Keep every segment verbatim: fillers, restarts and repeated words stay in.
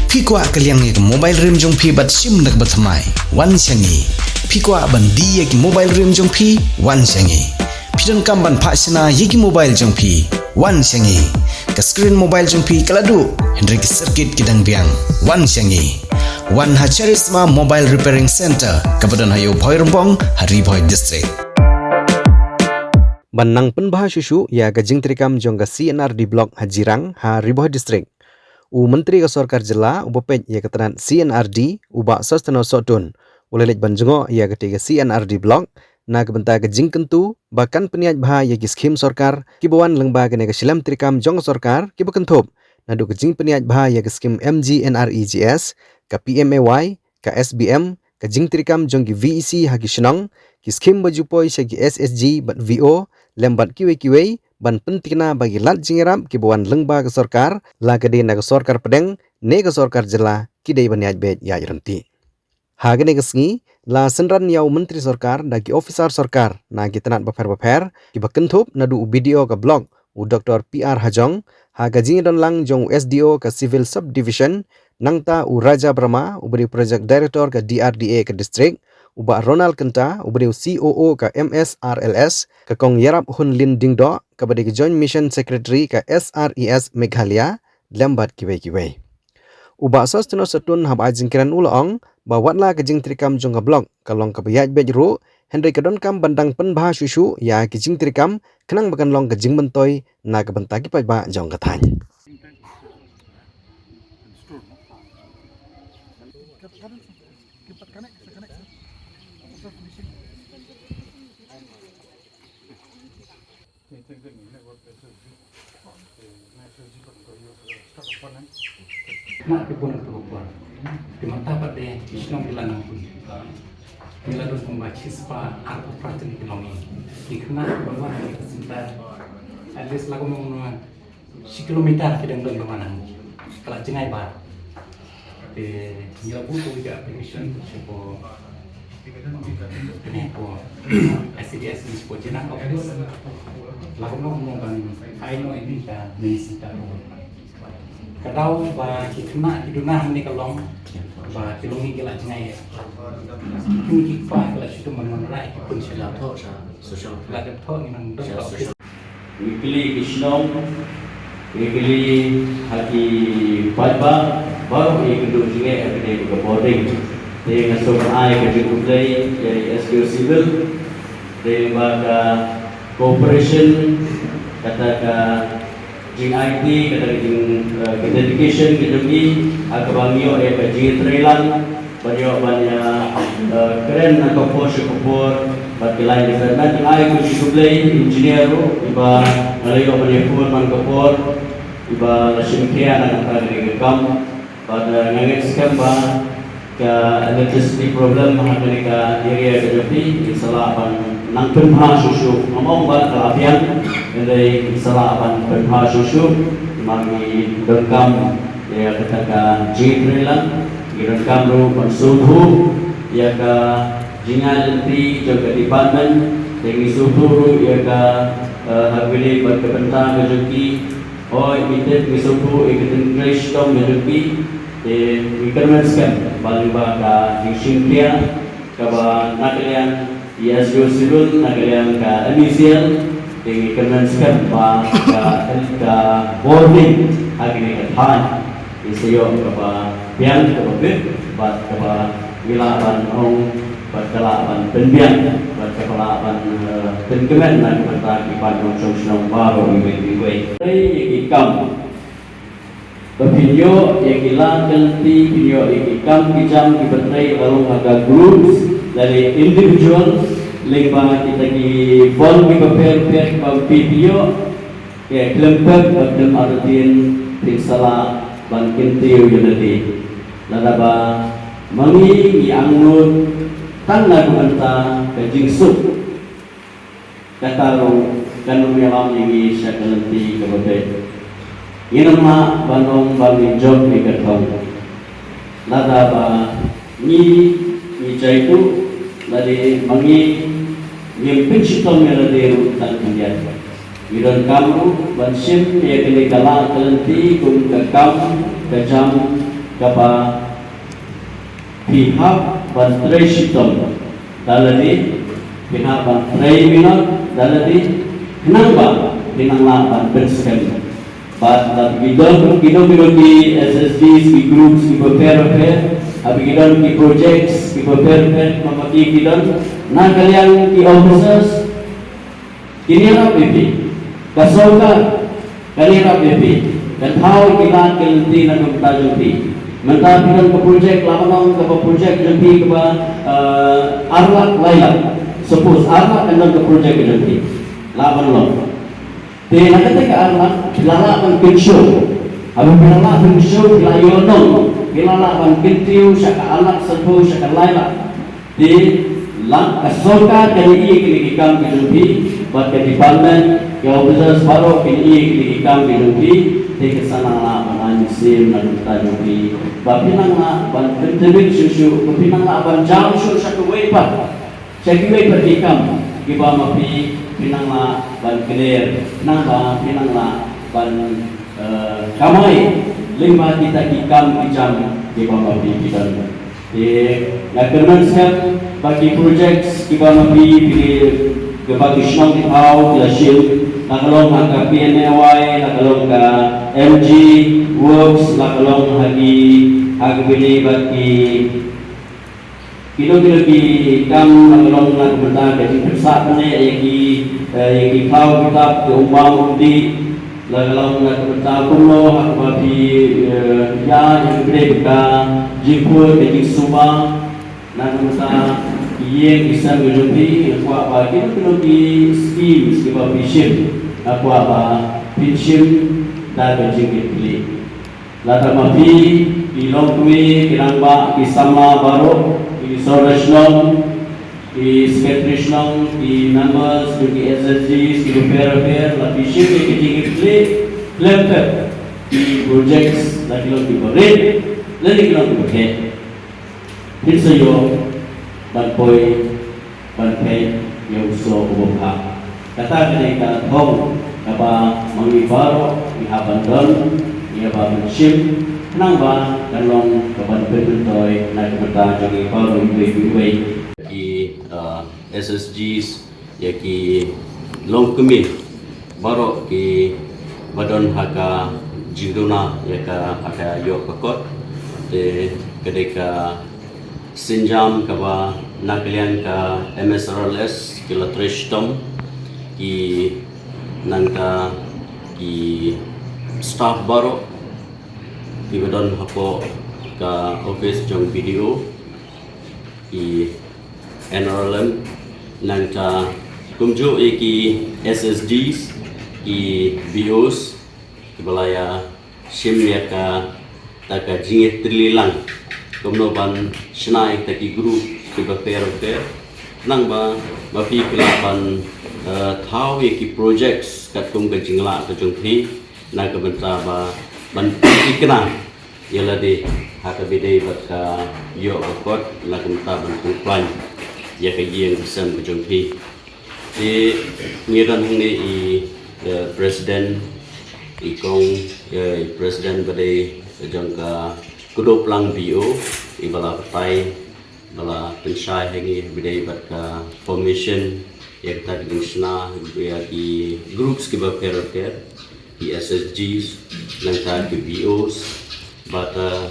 Phi kwah ka liang ïa ka mobile rim jong phi bad shim na kaba thymmai? Wan sha ngi. Phi kwah ban die ïa ki mobile rim jong phi? Wan sha ngi. Phi donkam ban phah shna ïa ki mobile jong phi? Wan sha ngi. Ka screen mobile jong phi ka la duh, hynrei ki circuit ki dang biang. Wan sha ngi. Wan ha Charisma Mobile Repairing Center, kaba don ha Ïewbhoi Rymbong, ha Ri Bhoi District. Ban nang pynbha shuh shuh ïa ka jingtreikam jong ka C and R D Block ha Jirang, ha Ri Bhoi District, u Myntri ka Sorkar Jylla uba peit ïa ka tnat C and R D, u Bah Sosthenus Sohtun, u la leit ban jngoh ïa katei ka C and R D Block na ka bynta ka jingkyntu ba kan pynïaid bha ïa ki skhim sorkar kiba wan lyngba kane ka shlem treikam jong ka sorkar, kiba kynthup naduh ka jingpynïaid bha ïa ka skhim M G N R E G S, ka P M A Y, ka S B M, ka jingtreikam jong ki V E C ha ki shnong, ki skhim ba ju poi sha ki S H G bad V O, lem bad kiwei kiwei, ban pyntikna ba ki lad jingïarap kiba wan lyngba ka sorkar, la ka dei na ka sorkar pdeng ne ka sorkar jylla, ki dei ban ïaid beit ïaid ryntih. Ha kane ka sngi, la synran ïa u Myntri Sorkar da ki officer sorkar na ki tnat bapher bapher, kiba kynthup naduh u B D O ka Block, u Doctor P R Hajong, ha ka jingdon lang jong u S D O ka Civil Subdivision, nangta u Raja Brahma, uba dei u Project Director ka D R D A ka District, u Bah Ronald Kynta, uba dei u C O O ka M S R L S, ka Kong Ïarap Hunlin Diengdoh, kaba dei ka Joint Mission Secretary ka S R E S Meghalaya, lem bad kiwei kiwei. U Bah Sosthenus Sohtun haba ai jingkren u la ong ba wat la ka jingtreikam jong ka Block ka long kaba ïaid beit ruh, hynrei ka donkam ban dang pynbha shuh shuh ïa ki jingtreikam khnang ba kan long ka jingmyntoi na ka bynta ki paidbah jong ka thaiñ. Khynnah ki bun ka por. Ki mynta pat de ki shnong ki la nang bun. Ki la don kumba shispah arphew percent ki longïing. Ki khynnah ki ban wan ha ka center, at least la kumno kumno shi kilometer ki dang don kumba nang. Ka la jngai bha. Te ngi la buh ïa ka application sha ko kane ko S C D S ni ko Jnang office. La kumno kumno ban ai noh ïa ka minister ko. Ka daw ba ki khynnah ki duna hangne ka long ba ki longïing ki la jngai. Ki kmie ki kpa ki la shitom ban wanrah ki khun sha la. Thoh sha social. La dep thoh ngi nang dep ka office. Ngi kylli ki shnong, ngi kylli ha ki paidbah, baroh ngi kynduh jingeh ha kane ka bording. Te nga sngewbha ai ka jingkhublei ïa i S D O Civil, te ba ka cooperation, kata ka jingaiti, kata ka jing, eh, ka dedication ka jong ki, ha kaba ngi ïoh ïa ka jingïatreilang, ban ïoh ban ïa, eh, kren na ka por sha ka por, bad ki line ki syrmet. Ai ka jingkhublei engineer ruh, iba nga la ïoh ban ïa phone man ka por, iba la shim khia na ka bynta kane ka kam. Bad, eh, nga ngeit skhem ba ka electricity problem ha kane ka area ka jong phi, ngi sa lah ban nang pynbha shuh shuh. Ngam ong ba ka la biang, hynrei ngi sa lah ban pynbha shuh shuh. Namar ngi donkam ïa kata ka jingïatreilang, ngi donkam ruh ban sngewthuh ïa ka jingïaid lynti jong ka department, te ngi sngewthuh ruh ïa ka, eh, ha kawei bad ka bynta ka jong ki. Hooid, ngi tip, ngi sngewthuh ïa ka jingtrei shitom ka jong ki, te ngi kyrmen skhem ba lyngba ka jingshim khia kaba na ka liang i S D O Civil, na ka liang ka M E C L, te ngi kyrmen skhem ba ka, ka bording ha kane ka thaiñ ngi sa ïoh kaba biang, kaba bit, bad kaba ngi lah ban ong, bad ka lah ban pynbiang, bad kaba lah ban, eh, pynkmen na ka bynta ki paid nongshong shnong baroh iwei pa iwei. Trei ïa ki kam ba phin ïoh ïa ki lad ki lynti, phin ïoh ïa ki kam ki jam kiba trei, la long ha ka groups lane individual, lyngba kita ki bor kiba pher pher kiba phi ïoh. Ïa, khlem pep bad khlem artatien phin sa lah ban kyntiew ïa lade. Lada ba ma ngi ngi angnud tang na ka bynta ka jingsuk, kata ruh kan ym ïalam ïa ngi sha ka lynti kaba beit. Ngin ym lah ban ong ba ngin jop ïa ka thong. Lada ba ngi, ngi jaituh, lade ma ngi ngim pynshitom ïa lade ruh tang khyndiat. Ngi donkam ruh ban shim ïa kane ka lad ka lynti kum ka kam ka jam Kaba phi hap ban trei shitom da lade, phi hap ban trei minot da lade, khnang ba phin nang lah ban pynskhem. Bad lada ki don kino kino ki S S Ds, ki groups kiba pher bapher, haba ki don ki projects kiba pher bapher, ma ki ki don na ka liang ki officers, kin ïarap ïa phi. Ka sorkar kan ïarap ïa phi. Kan thaw ki lad ki lynti na ka bynta jong phi. Mynta phi don ka project, lah ban long kaba project jong phi kaba, eh, ar lak lai lak. Suppose ar lak kan don ka project ka jong phi, lah ban long. Te na kata ka ar lak phi la lah ban kynshew. Haba phi la lah ban kynshew, phi la ïoh nong, phi la lah ban kyntiew sha ka ar lak sanphew, sha ka lai lak. Te la ka sorkar kan ïohi ïa kine ki kam ki jong phi, bad ka department, ki officers baroh kin ïohi ïa kine ki kam ki jong phi. Te kin sa nang lah ban ai mynsiem na ka bynta jong phi, ba phin nang lah ban pyntrei shuh shuh, ba phin nang lah ban jam shuh sha kawei pat, sha kiwei pat ki kam kiba ma phi phin nang lah ban kner, nang ba phin nang lah ban, eh, kamai lyngba kita ki kam ki jam kiba ma phi phi don. Te nga kyrmen skhem ba ki projects kiba ma phi phi, kiba ki shnong ki thaw ki la shim, la ka long ha ka P M A Y, la ka long ka M G Works, la ka long ha ki, ha ki bini bad ki kino kino ki kam, la ka long na ka bynta ka jingpynsah pyneh ïa ki, eh, ïa ki thaw ki tap, ki umbam umdih, la ka long na ka bynta kumno ha kaba phi, eh, ïa, ïa ki briew ka jingpur ka jingsuba, na ka bynta ki ïing ki sem ki jong phi. Nga kwah ba kino kino ki schemes kiba phi shim, nga kwah ba phin shim da ka jingkitkhlieh. Lada ma phi, ki longkmie, ki rangbah, ki samla baroh, ki sordar shnong, ki secretary shnong, ki members jong ki S S Ds kiba pher bapher, la phi shim ïa ki jingkitkhlieh khlem pep, ki projects, la ki long kiba rit lane ki long kiba heh, phin sa ïoh ban poi ban peit ïa u soh uba bha. Kata ka dei ka thong kaba ma ngi baroh ngi hap ban don, ngi hap ban shim, khnang ba kan long kaban pynmyntoi na ka bynta jong ngi baroh iwei pa iwei. Ki, uh, S S Gs, ïa ki longkmie baroh kiba don ha ka jingduna ïa ka, ha ka ïoh ka kot. Te ka dei ka sienjam kaba na ka liang ka M S R L S ki la trei shitom, ki nangta ki staff baroh kiba don hapoh ka office jong B D O, ki N R L M, nangta kumjuh ïa ki S S Ds, ki B Os, kiba la ïa shim ïa kata ka jingïatylli lang kumno ban shna ïa kita ki group kiba pher bapher, khnang ba ma phi phi lah ban, eh, thaw ïa ki projects katkum ka jinglah ka jong phi, na ka bynta ba ban pynthikna ïa lade ha kaba ïadei bad ka ïoh ka kot, na ka bynta ban pynkhlaiñ ïa ka ïing ka sem ka jong phi. Te ngi don hangne i, eh, president, i kong, eh, i president ba dei jong ka Kdoplang B O, iba la batai, ba la pynshai ha ngi ba dei bad ka formation ïa kata ka jingshna ïa ki groups kiba pher bapher, ki S S Gs, nangta ki B Os, bad, eh,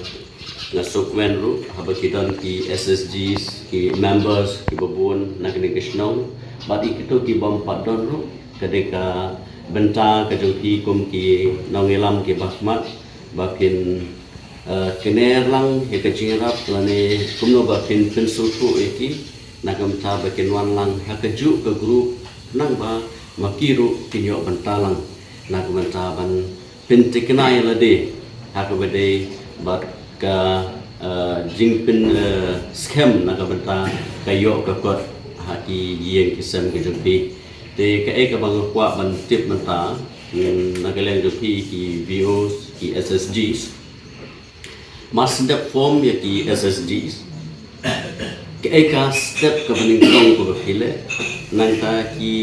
nga sngewkmen ruh haba ki don ki S S Gs, ki members kiba bun na kane ka shnong, bad ïa kito ki bym pat don ruh, ka dei ka bynta ka jong phi kum ki nongïalam kiba khmat ba phin, eh, kner lang ïa ka jingïarap lane kumno ba phin pynsngewthuh ïa ki, na ka bynta ba kin wan lang ha kajuh ka group, khnang ba ma ki ruh kin ïoh bynta lang, na ka bynta ban pynthikna ïa lade ha kaba ïadei bad ka, eh, jingpyn, eh, skhem na ka bynta ka ïoh ka kot ha ki ïing ki sem ka jong phi. Te kaei kaba nga kwah ban tip mynta, mm, na ka liang jong phi ki B Os, ki S S Gs. Mar shu dep form ïa ki S S Gs, kaei ka step kaba nyngkong kaba phi leh? Nangta ki,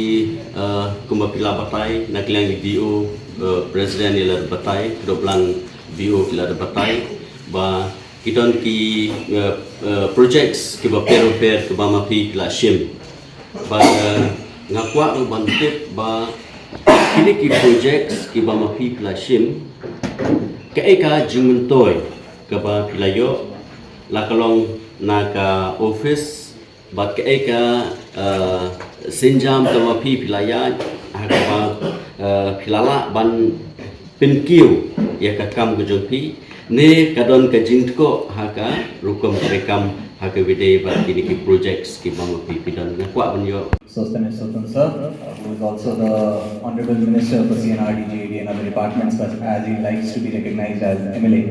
eh, kumba phi la batai, na ka liang ki B O, eh, president ïa la da batai, Kdoplang B O ki la da batai. Ba ki don ki, eh, eh, projects kiba pher pher kiba ma phi la shim. Ba, eh, nga kwah ruh ban tip ba kine ki projects kiba ma phi la shim, kaei ka jingmyntoi kaba phi la ïoh, la ka long na ka office, bad kaei ka, eh, sienjam kaba phi phi la ïaid ha kaba, eh, phi la lah ban pynkiew ïa ka kam ka jong phi, ne ka don ka jingtkoh ha ka rukom treikam ha kawei de bad kine ki projects kiba ma phi phi don? Nga kwah ban ïoh. Sosthenes Sohtun sir, uh, who is also the Honorable Minister for C and R D, G A D and other departments, but as he likes to be recognized as M L A,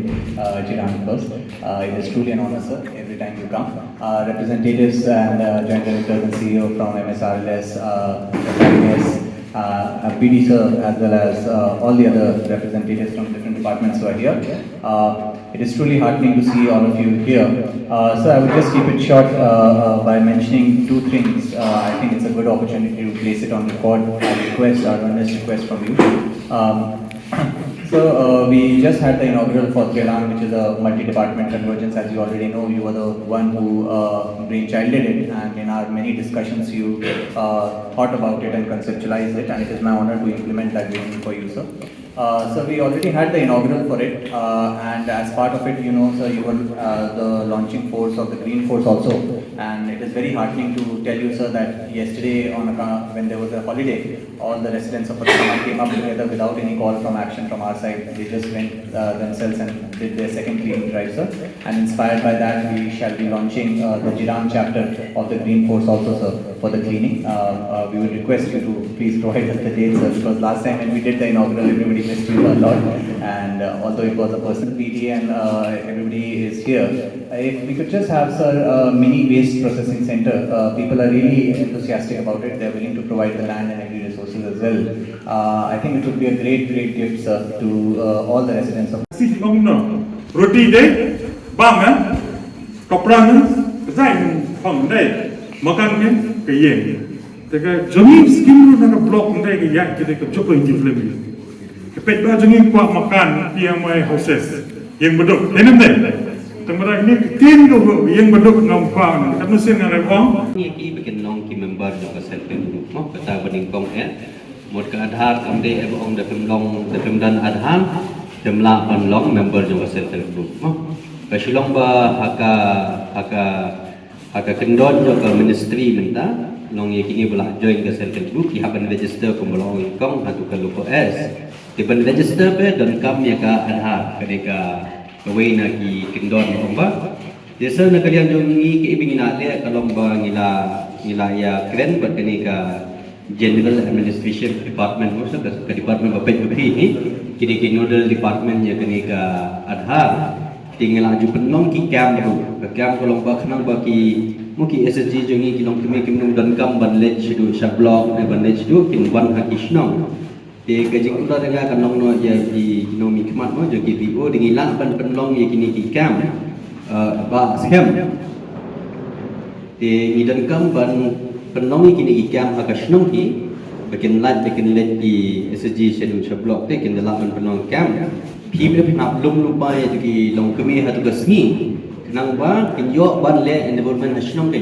uh, Jirang first. Uh, it is truly an honor, sir, every time you come. Uh, representatives and, uh, joint directors and C E O from M S R L S, uh, F I S, uh, uh, B D sir, as well as, uh, all the other representatives from different departments who are here. Uh, it is truly heartening to see all of you here. Uh, so I will just keep it short, uh, uh, by mentioning two things. Uh, I think it's a good opportunity to place it on record. I request, our earnest request from you. Um, so, uh, we just had the inaugural for Trelang, which is a multi-department convergence. As you already know, you were the one who, uh, brainchilded it, and in our many discussions, you, uh, thought about it and conceptualized it, and it is my honor to implement that vision for you, sir. Uh, so we already had the inaugural for it, uh, and as part of it, you know, sir, you were, uh, the launching force of the Green Force also, and it is very heartening to tell you, sir, that yesterday on a, when there was a holiday, all the residents of Pathama came up together without any call from action from our side. They just went, uh, themselves and did their second cleaning drive, sir. And inspired by that, we shall be launching, uh, the Jirang chapter of the Green Force also, sir, for the cleaning. Uh, uh, we would request you to please provide us the date, sir, because last time when we did the inaugural, everybody missed you a lot. And, uh, although it was a personal P D and, uh, everybody is here, if we could just have, sir, a mini waste processing center. Uh, people are really enthusiastic about it. They're willing to provide the land and agri resources as well. Uh, I think it would be a great, great gift, sir, to, uh, all the residents of Si ong no. Roti de, bang, eh? Kapra ne, zai, bang, dai. Makan ne, ke yen. Te ka jong ngi skim ruh na ka block, dai, ke ïa, ke dei ka jop ïa ngi film. Ka peit ba jong ngi kwah makan, P M A Y houses. Ïing baduk. Ïa ne em dei. Tang ba dei ne, ktien ruh, ïing baduk ngam kwah. Katno sien nga ong. Ngi ki ba kin long ki member jong ka self help group mo, kata ba nyngkong eh. Mut ka Aadhaar kam dei ba ong da phim long, da phim don Aadhaar, phim lah ban long member jong ka self help group mo. Ka shu long ba ha ka, ha ka, ha ka kyndon jong ka ministry mynta, long ïa kine ba lah join ka self help group, ki hap ban register kumba la ong i kong ha tu ka Luko S. Te ban register phi donkam ïa ka Aadhaar, ka dei ka, kawei na ki kyndon ba ong ba. Te sir, na ka liang jong ngi, kiei ba ngi la leh ka long ba ngi la, ngi la ïa kren bad kane ka General Administration Department, mo, sir, ka, ka department ba peit ba phi hi, kine ki nodal department ïa kane ka Aadhaar. Te ngi la ju pynlong ki camp ruh, ka camp ka long ba khnang ba ki, mo, ki S H G jong ngi ki longkmie kim nym donkam ban leit shaduh sha block ne ban leit shaduh, kin wan ha ki shnong. Te ka jingkylli jong nga ka long noh ïa ki, ki nongmihkhmat mo, jong ki V O, dei ngi lah ban pynlong ïa kine ki camp, eh, ba skhem. Te ngi donkam ban pynlong ïa kine ki camp ha ka shnong ki, ba kin lait, ba kin leit ki S H G shaduh sha block te kin da lah ban pynlong camp. Phi, phi hap lum lypa ïa ki longkmie ha tu ka sngi, khnang ba kin ïoh ban leh environment ha shnong ki.